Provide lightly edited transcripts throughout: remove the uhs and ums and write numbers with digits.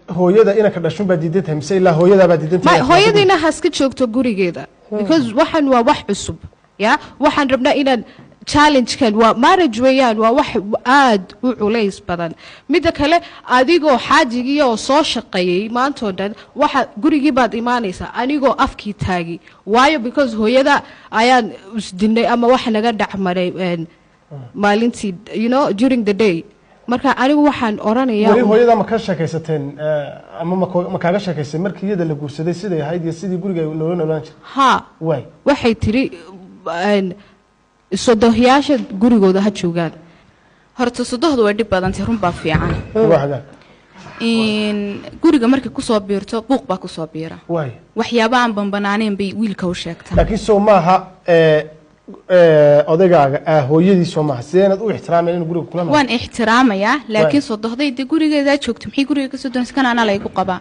Hooyada inanka dhashun baa diidan tahay mise ilaa hooyadaa baa diidan tahay? Hooyadiina haska joogto gurigeeda, because waxaan waa wax cusub. Ya, waxaan rabnaa inaan challengekan, waa marriage weeyaan, waa wax aad u culays badan. Midda kale, adigoo xaajigii oo soo shaqeeyey maantoo dhan, waxa gurigii baad imaanaysaa anigoo afkii taagi waayo, because hooyada ayaan isdinay ama wax naga dhacmaray maalintii, during the day. Marka anigu waxaan oranayaa Weli hooyada ma ka sheekaysateen ama ma kaaga sheekaysay markii iyada la guursaday siday ahayd iyo sidii guriga loola noolaan jiray? Ha. Waay. Waxay tiri sodohyaasha gurigooda ha joogaan. Horta sodohdu way dhib badantay, run baa fiican. Waa hagaag. In guriga markay kusoo biirto, buuq baa kusoo biira. Waxyaaba aan banbanaaneyn bay wiilka u sheegtaa. Laakiin soo maaha odaygaaga hooyadii soo maaha? Sideenaad u ixtiraameen inuu guriga kula nool? Waan ixtiraamayaa, laakiin sodohday dee gurigeedaa joogto, maxay guriga kasoo doonaysa? Kan anaa laygu qabaa.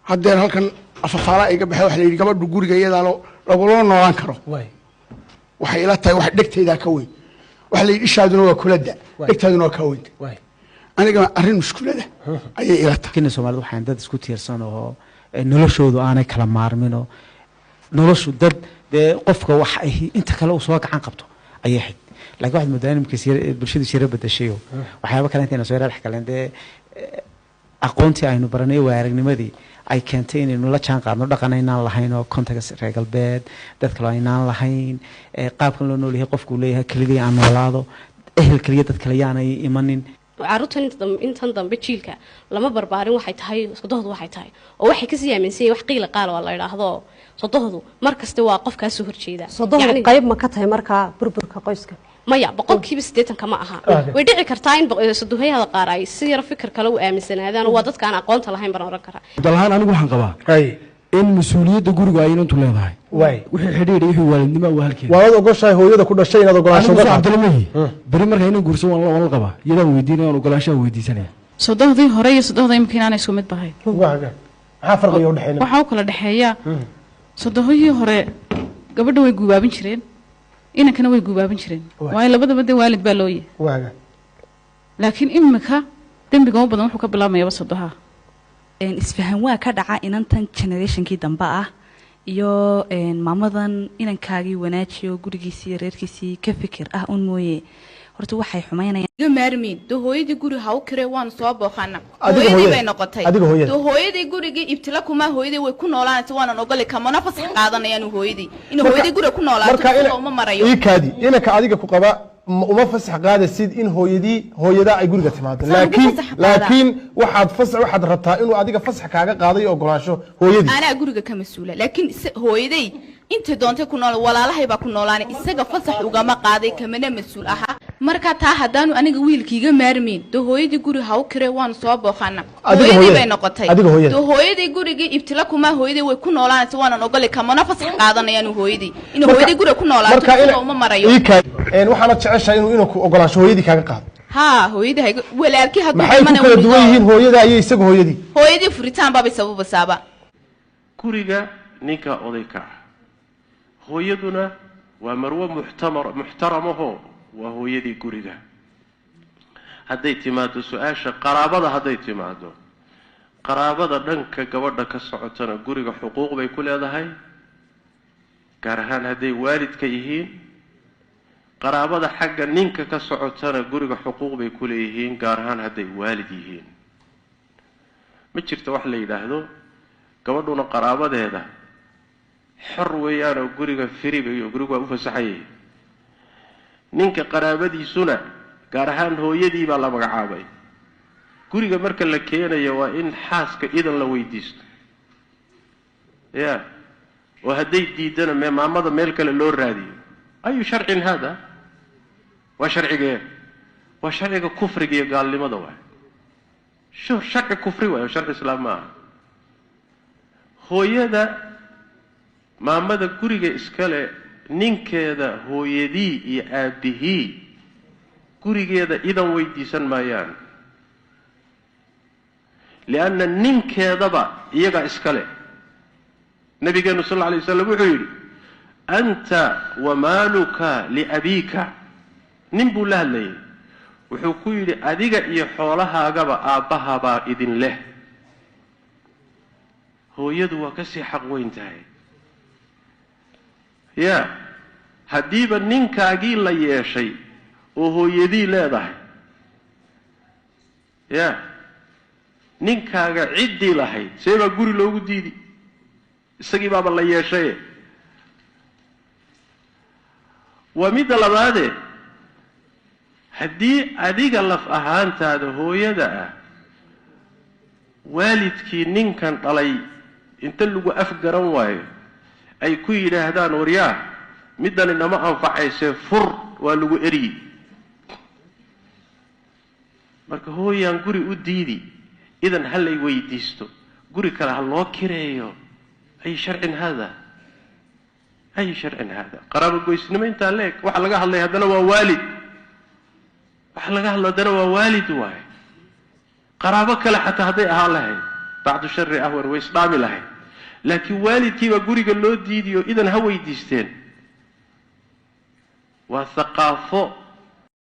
Haddeen halkan afafaala iga baxay, waxa la yidhi gabadhu guriga iyadaa lagula noolaan karo. Waxay ila tahay wax dhegtaydaa ka weyn. Waxa la yidhi ishaaduna waa kula da, dhegtaaduna waa kaa weynta. Aniga arrin mushkulada ayay ila tahay. Kina Soomaalida waxaan dad isku tiirsan oo noloshoodu aanay kala maarmin, oo noloshu dad dee qofka wax ay inta kale uu soo gacan qabto ayay ahayd. Laakiin waxaad moodaa in imika bulshadu sira bedashayo, waxyaabo kale intayna soo yara dhex galeen, dee aqoontii aynu baranay, waa aragnimadii ay keentay inaynu la jaan qaadno dhaqan aynaan lahayn oo context reer galbeed dad kale aynaan lahayn, qaabkan loo nool yahay, qofku leeyahay keligii aan noolaado, ehel keliya, dad kale yaanay imanin. Caruurtan intan dambe jiilka lama barbaarin waxay tahay sodohdu, waxay tahay oo waxay kasii aaminsan yihiin wax qiila qaal waa la idhaahdo. Sodohdu mar kasta waa qof kaa soo horjeeda. Sodohdu Yacni- qayb ma ka tahay markaa burburka qoyska? Maya, 80% ma aha. Way dhici kartaa in sodohyada qaar ay si yar fikir kale u aaminsanaadaan, oo waa dadka aan aqoonta lahayn baan oran karaa. Dalahaan anigu waxaan qabaa in mas-uuliyadda gurigu ay inantu leedahay, wixii xidhiidh iyo wixii waalidnimo waa halkeeda. Waad ogoshahay hooyada ku dhashay inaad ogolaansho Anigu uga soo qaado? Cabdalla mahi beri marka inan guurso waan la qabaa, iyadaan weydiinaya, waan ogolaanshaha weydiisanaya. Sodohdii hore iyo sodohda imika inaanay isku mid bahay. Waa hagaag, maxaa farqiga u dhexeeya? Waxaa u kala dhexeeya, sodohoyii hore gabadha way guubaabin jireen, inankana way guubaabin jireen, waayo labadaba dee waalid baa loo yahay. Waa hagaag. Laakiin imika dembiga u badan wuxuu ka bilaabmayaba sodoha. Isfahan waa ka dhaca inantan generationkii dambe ah iyo maamadan inankaagii wanaajiyo, gurigiisii iyo reerkiisii ka fikir ah un mooye, horta waxay xumaynayaan. Iga maarmiin dee, hooyadii guri ha u kiree, waanu soo booqana. Adiga Hooyadii hooyada. bay noqotay. Adiga hooyada. Dee hooyadii gurigii ibtila kuma, hooyadii way ku noolaanaysa, waanan ogolay, kamana fasax qaadanayaan hooyadii inuu hooyadii guriga ku noolaato. Marka Isaga uma marayo. Ii kaadi, inanka adiga ku qaba uma fasax qaadasid in hooyadii hooyadaa ay guriga timaado? Saan ugu Laakiin fasax qaadaa. laakiin waxaad fasax waxaad rabtaa inuu adiga fasax kaaga qaadayo ogolaansho hooyadii. Anaa guriga ka mas-uula, laakiin hooyaday intay doontay ku nool, walaalahay baa ku noolaanay, isaga fasax ugama qaaday, kamana mas-uul ahaa. Marka taa haddaanu aniga wiilkiiga maarmiin dee, hooyadii guri ha u kiree, waanu soo booqana. Adiga Hooyadii hooyada. bay noqotay. Adiga hooyada. Dee hooyadii gurigii ibtila kuma, hooyadii way ku noolaanaysa, waanan ogolay, kamana fasax qaadanayaan hooyadii inuu hooyadii guriga ku noolaato, Marka isaga uma marayo. Ii kaadi, waxaana jeceshahay inuu inanku ogolaansho hooyadii kaaga qaado? Haa, hooyadii hayga walaalkii hadduu Maxay ku dhimana kala wuu duwan yihiin hooyada iyo isaga hooyadii? Hooyadii furitaan baabay sababasaaba. Guriga ninka oday ka ah, hooyaduna waa marwo muxtamar muxtaramaho, waa hooyadii guriga. Hadday timaado su-aasha qaraabada, hadday timaado qaraabada dhanka gabadha ka socotana, guriga xuquuq bay ku leedahay, gaar ahaan hadday waalidka yihiin. Qaraabada xagga ninka ka socotana guriga xuquuq bay ku leeyihiin, gaar ahaan hadday waalid yihiin. Ma jirto wax la yidhaahdo gabadhuna qaraabadeeda xor weeyaanoo guriga free bay, guriga waa u fasaxan yahay. Ninka qaraabadiisuna, gaar ahaan hooyadii baa la magacaabay, guriga marka la keenayo waa in xaaska idan la weydiisto ya, oo hadday diidana me maamada meel kale loo raadiyo. Ayu sharcin haada? Waa sharcigee? Waa sharciga kufriga iyo gaalnimada waay, sharci kufri waay, sharci islaam ma aha. Hooyada maamada guriga iskale, ninkeeda hooyadii iyo aabbihii gurigeeda idan weydiisan maayaan, lianna ninkeedaba iyagaa iskale. Nabigeenu sal alla alay wasalam wuxuu yidhi: "Anta wa maaluka liabiika." Nin buu la hadlayay, wuxuu ku yidhi: "Adiga iyo xoolahaagaba aabbahabaa idin leh." Hooyadu waa kasii xaq weyn tahay. Ya haddiiba ninkaagii la yeeshay oo hooyadii leedahay, ya ninkaaga ciddii lahayd, see baa guri loogu diidi? Isagii baaba la yeeshaye. Waa midda labaade, haddii adiga laf ahaantaada hooyada ah waalidkii ninkan dhalay inta lagu afgaran waayo ay ku yidhaahdaan, waryaa, middani nama anfacaysee fur, waa lagu eryi. Marka hooyaan guri u diidi, idan ha lay weydiisto, guri kale ha loo kireeyo. Ay sharcin haada? Ay sharcin haada? Qaraabo goysnimo intaa leeg waxa laga hadlay haddana waa waalid. Waxa laga hadla haddana waa waalid waaye. Qaraabo kale xataa hadday ahaan lahayd, bacdu shari ahwan, way isdhaami lahayd, laakiin waalidkiibaa guriga loo diidiyo, idan ha weydiisteen. Waa thaqaafo.